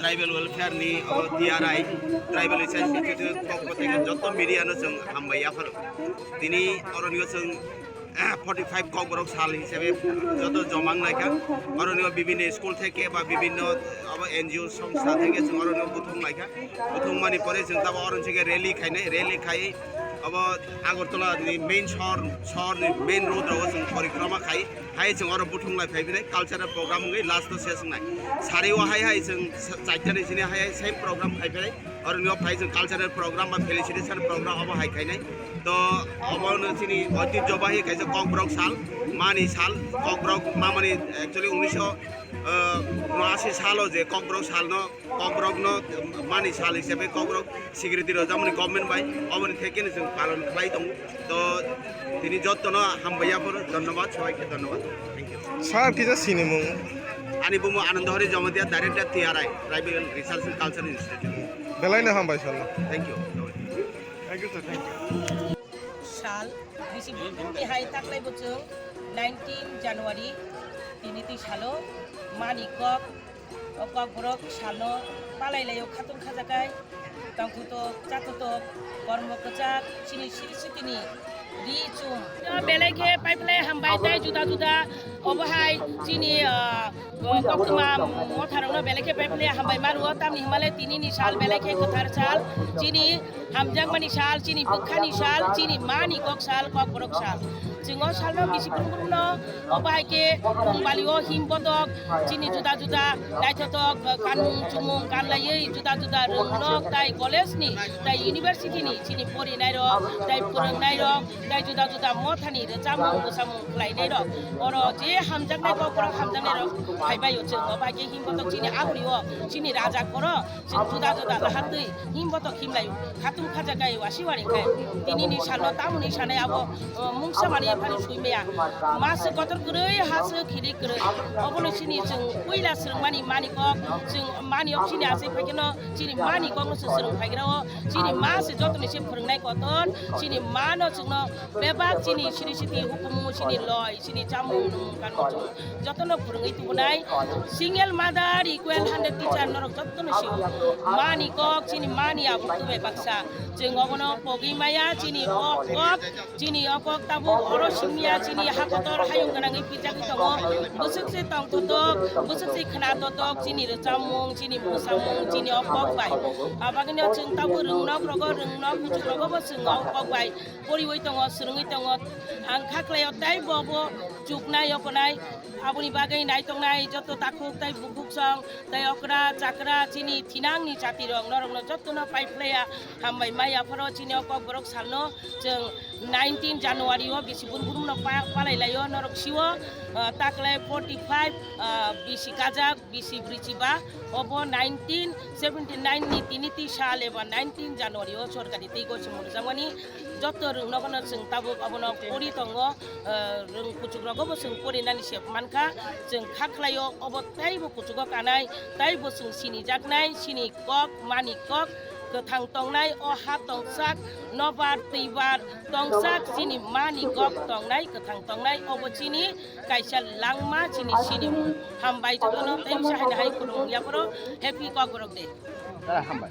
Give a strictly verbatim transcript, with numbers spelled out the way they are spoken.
Tribal welfare ni o T R I, Tribal Research Institute kokbo theke joto media no chwng hambai yapharo. Tini oroni o chwng forty five kokborok sal hisabe joto jomang laikha. Oroni o bibhinno school theke ba bibhinno abo N G O songstha theke chwng oroni o buthung laikha. Buthung mani pore chwng tabo oroni sike rally khainai, rally khai abo Agartala ni main shor, shor ni main road rogo chwng porikroma khai. Hai chwng oro buthung lai phai bini cultural program wngwi last o ses wngnai. Sari o hai hai chwng sa-, chaitani sini hai hai same program khai phai. Oro nio phai chwng cultural program ba felicitation program abo hai khainai. To obo no chini oitibjo bahi kaisa kokborok sal, mani sal, kokborok mamani actually unisho, uh, unashi salo je kokborok salno Kokborok no mani sal hisabe kokborok security rwjakmani government bai oboni thekeno chwng palon khlai tongo. To tini jottono hambai yaphoro dhonnobad, sobaikhe dhonnobad. Thank you. Sir, kisa sinimung? Ani bumo Anando Hari Jamatia, Director T R I, Tribal Research and Cultural Institute. Belai no hambai sir. Thank you. Thank you, sir. Thank you. Sal, bisi bumni hai taklai bo chwng nineteen January, tini twi salo mani kok, o kokborok salno palai laio khatung khajakai, tongthotok, chathotok, kormo kwchak, chini siri sitini ri chum. Belai khe paiphlai hambai tei juda juda obo hai chini, ah, koktwma motharokno belai khe paiphlai hambai mano, tamni hwnmale tinini sal belai khe kwthar sal, chini hamjakmani sal, chini bwkhani sal, chini mani kok sal, kokborok sal. Chwng o salno bisi brum brumno obo hai khe Khumbalio him bodok chini juda juda naithotok kanmung chumung kanlaiwi juda juda rwngnok tai college ni tai university ni chini porinairok tai phwrwngnairok tai juda juda mothani rwchapmung mwsamung khlainairok oro je hamjaknai kokborok hamjaknairok phaibaio chwng obo hai khe him bodok chini abri o chini raja koro Chwng juda juda lahatwi himbo to khimlai khatung khajakai wasi wari khai tinini salo tamoni sanai abo, uh, mungsa mani phani sui maya. Mas kotor kwrwi ha se khiri kwrwi. Obono chini chwng puila swrwngmani mani kok chwng mani ok chini asai phaikeno chini mani kokno chwng swrwng phaigrao chini ma se jotoni se phwrwngnai kotor chini mano chwngno bebak chini siri siti hukumu chini loi chini chamung nung kanmung chwng jotono phwrwngwi tubunai. Single mother equal hundred teacher norok jotono sio. Mani kok chini mani abo tubai baksa. Chwng obono pogwi maya chini o kok, chini o kok tabuk oro simiya chini hakotor hayung gwnangwi pijagwi tongo. Bwswk se tongthotok, bwswk se khwnathotok chini rwchapmung, chini mwsamung, chini o kok bai. Abagwino chwng tabuk rwngnok rogo, rwngnok kuchuk rogo bo chwng o kok bai poriwi tongo, swrwngwi tongo. Ang kha khlaio tei bo bo chuknai yokonai. Aboni bagwi naitoknai joto takhuk tei bukhuk song tei okra chakra chini thinangni jatirok norokno jotono paiphlaiya hambai maya phoro chini o kokborok salno chwng nineteen January o bisi burburumno pa-, palai laio norok siwo, ah, taklai forty five, ah, bisi kajak bisi brichiba obo nineteen seventy nine ni tini twi sal eba nineteen January o sorkari tei gosi murjakmani joto rwngnogono chwng tabuk abono pori tongo. Ah, rwng kuchuk rogo bo chwng porinani se mankha, chwng kha khlaio obo teibo kuchugo kanai, teibo chwng sinijaknai, chini kok, mani kok kwthang tongnai, o ha tongsak, nobar twibar tongsak, chini mani kok tongnai, kwthang tongnai, obo chini kaisa langma, chini sinimung. Hambai jotono tei bisa haino hai khulumung yaphoro happy Kokborok day. Hambai.